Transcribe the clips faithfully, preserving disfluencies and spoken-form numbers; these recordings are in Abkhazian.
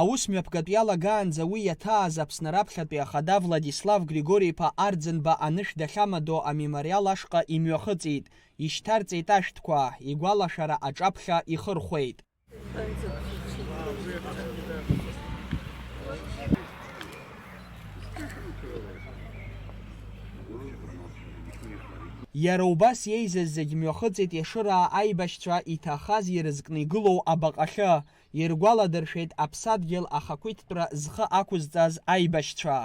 Аус мҩаԥгатә иалагаанӡа уи иаҭааз Аԥсны раԥхьатәи ахада Владислав Григори-иԥа Арӡынба анышә дахьамадоу амемориал ашҟа имҩахыҵит, ишьҭарҵеит ашәҭқәа, игәалашәара аҿаԥхьа ихырхәеит. Иара убас иеизаз зегь мҩахыҵит Ешыраа аибашьцәа иҭахаз ирызкны игылоу абаҟахьы. Иргәаладыршәеит аԥсадгьыл ахақәиҭтәра зхы ақәызҵаз аибашьцәа.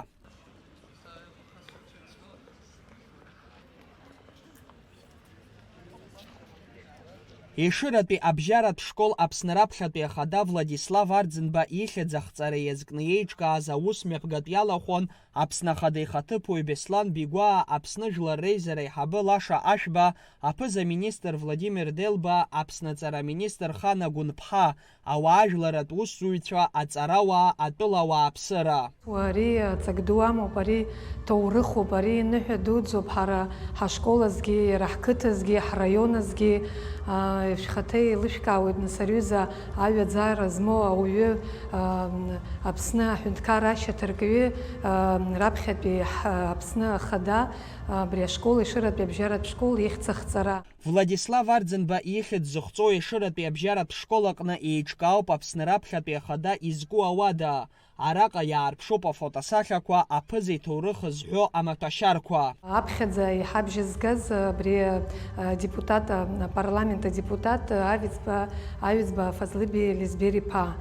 Ешыратәи абжьаратә школ Аԥсны раԥхьатәи ахада Владислав Арӡынба ихьӡ ахҵара иазкны иеиҿкааз аус мҩаԥгатә иалахәын Аԥсны Ахада ихаҭыԥуаҩ Беслан Бигәаа, Аԥсны Жәлар Реизара аиҳабы Лаша Ашәба, аԥыза-министр Владимир Делба, Аԥсны аҵараминистр Хана Гәынԥҳа, ауаажәларратә усзуҩцәа, аҵарауаа, атәылауааԥсыра. Ари ҵак ду амоуп, ари ҭоурыхуп, ари ныҳәа дуӡӡоуп ҳара ҳашкол азгьы, иара ҳқыҭа азгьы, ҳраион азгьы. Шәхаҭа еилышәкаауеит, нас, ари аҩыза аҩаӡара змоу ауаҩы, Аԥсны аҳәынҭқарра ашьаҭаркҩы, раԥхьатәи ҳ-, Аԥсны ахада, абри ашкол, Ешыратәи абжьаратә школ ихьӡ ахҵара. Владислав Арӡынба ихьӡ зыхҵоу Ешыратәи абжьаратә школ аҟны еиҿкаауп Аԥсны раԥхьатәи ахада изку ауада. Араҟа иаарԥшуп афотосахьақәа, аԥыза иҭоурых зҳәо амаҭәашьарқәа. Аԥхьаӡа иҳабжьызгаз абри, а, депутат, а, апарламент адепутат, а, Авицба, Авицба Фазлыби Лезбер иԥа.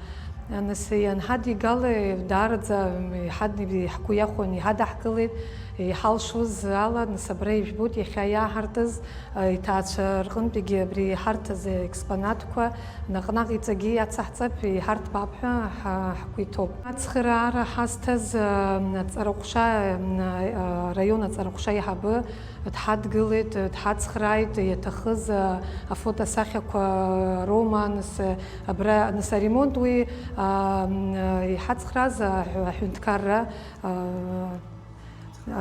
Нас ианҳадигала, даараӡа иҳад-, ҳгәы иахәон, иҳадаҳкылеит, иҳалшоз ала, нас абра ижәбоит иахьа иааҳартыз, а, иҭаацәа рҟынтәигьы абри иҳарҭаз експонатқәа наҟ-наҟ иҵегьы иацаҳҵап, иҳарҭбаап ҳәа ҳа-, ҳгәы иҭоуп. Ацхыраара ҳазҭаз, а, аҵараҟәша, а, араион аҵараҟәша аиҳабы дҳадгылеит, дҳацхрааит, иаҭахыз, а, афотосахьақәа роума, нас, абра, нас аремонт уи, а, м, иҳацхрааз аҳәынҭқарра, а,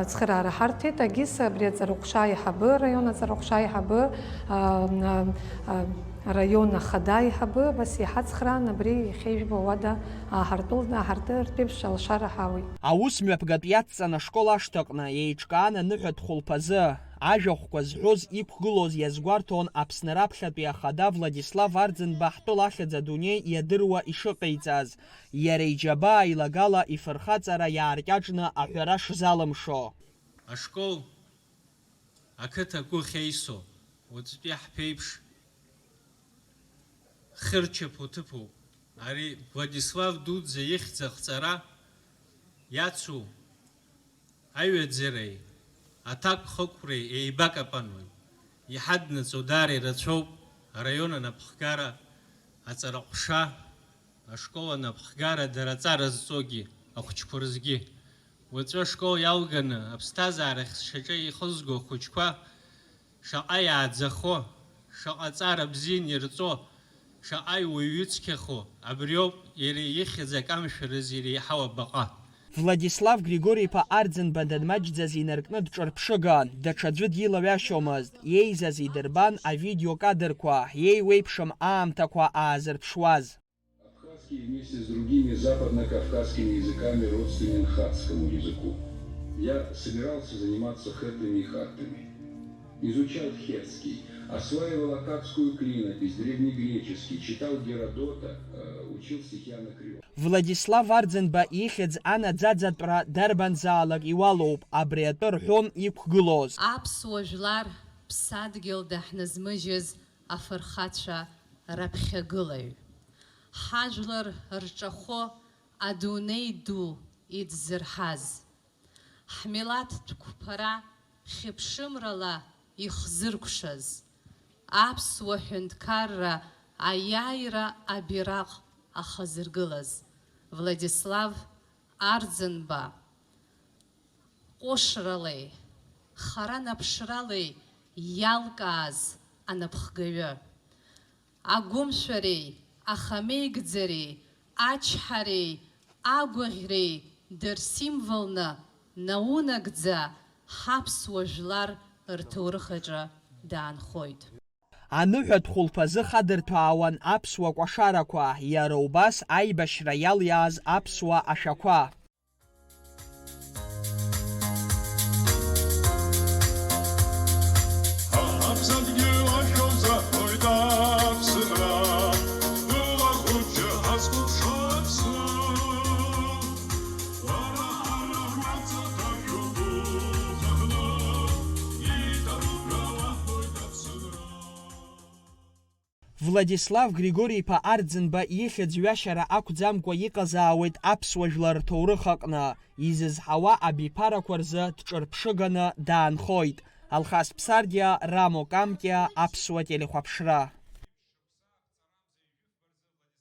ацхыраара ҳарҭеит, агьыс абри аҵараҟәша аиҳабы, араион аҵараҟәша аиҳабы, а, м, а, а, араион ахада аиҳабы, абас иҳацхраан, абри иахьа ижәбо ауада ааҳартәыл-, ааҳартыртә еиԥш алшара ҳауеит. Аус мҩаԥгатә иацҵан ашкол ашҭаҟны еиҿкаан аныҳәатә хәылԥазы. Ажәахәқәа зҳәоз иқәгылоз иазгәарҭон Аԥсны раԥхьатәи ахада Владислав Арӡынба ҳтәыла ахьӡ адунеи иадыруа ишыҟаиҵаз, иара иџьабаа илагала ифырхаҵара иааркьаҿны аҳәара шзалымшо. Ашкол ақыҭа агәы ахьеисо, уаҵәтәи ҳԥеиԥш, хырчаԥо ҭыԥуп. Ари Владислав дуӡӡа ихьӡ ахҵара иацу аҩаӡареи аҭакԥхықәреи еибакапануеит. Иҳаднаҵо даара ирацәоуп араион анапхгара, аҵараҟәша, ашкол анапхгара, дара аҵара зҵогьы, ахәыҷқәа рзгьы. Уаҵәы ашкол иалганы аԥсҭазаарахь зшьаҿа ихызго ахәыҷқәа шаҟа иааӡахо, шаҟа ҵара бзианы ирҵо, шаҟа иуаҩы ицқьахо, абриоуп иара ихьӡ акамшәарыз иреиҳау абаҟа. Владислав Григори-иԥа Арӡынба данмаҷӡаз инаркны дҿырԥшыган, даҽаӡәы дилаҩашьомызт, иеизаз идырбан авидеокадрқәа, иеиуеиԥшым аамҭақәа аазырԥшуаз. Абхазский вместе с другими западно-кавказскими языками родственен хатскому языку. Я собирался заниматься хеттами и хаттами. Изучал хетский, осваивал аккадскую клинопись, древнегреческий, читал Геродота, э, учил стихи Анакреона. Владислав Арӡынба ихьӡ анаӡаӡатәра дарбанзаалак иуалоуп, абри атәы рҳәон иқәгылоз. Аԥсуа жәлар ԥсадгьыл даҳназмыжьыз афырхацәа раԥхьагылаҩ. Ҳажәлар рҿахәы адунеи ду идзырҳаз. Ҳмилаҭтә қәԥара хьыԥшымрала ихзыркәшаз, аԥсуа ҳәынҭқарра аиааира абираҟ ахазыргылаз Владислав Арӡынба, ҟәышралеи, хара наԥшралеи иалкааз анапхгаҩы. Агәымшәареи, ахамеигӡареи, ачҳареи, агәаӷьреи дырсимволны наунагӡа ҳаԥсуа жәлар рҭоурых аҿы даанхоит. Аныҳәатә хәылԥазы хадырҭәаауан аԥсуа кәашарақәа, иара убас аибашьра иалиааз аԥсуа ашәақәа. Ҳа ҳаԥсадгьыл ахьоуҵаҳоит аԥсынра, ҳтәыла хәыҷы ҳазкәыхшоуп аԥсы. Уара ара ҳмаҵ аҭашәоуп ухаҳәны, иҭабуп ҳәа уаҳҳәоит аԥсынра. Владислав Григори-иԥа Арӡынба ихьӡ ҩашьара ақәӡамкәа иҟазаауеит аԥсуа жәлар рҭоурых аҟны, изызҳауа абиԥарақәа рзы дҿырԥшыганы даанхоит. Алхас Ԥсардиа, Рамо Камкиа, Аԥсуа телехәаԥшра.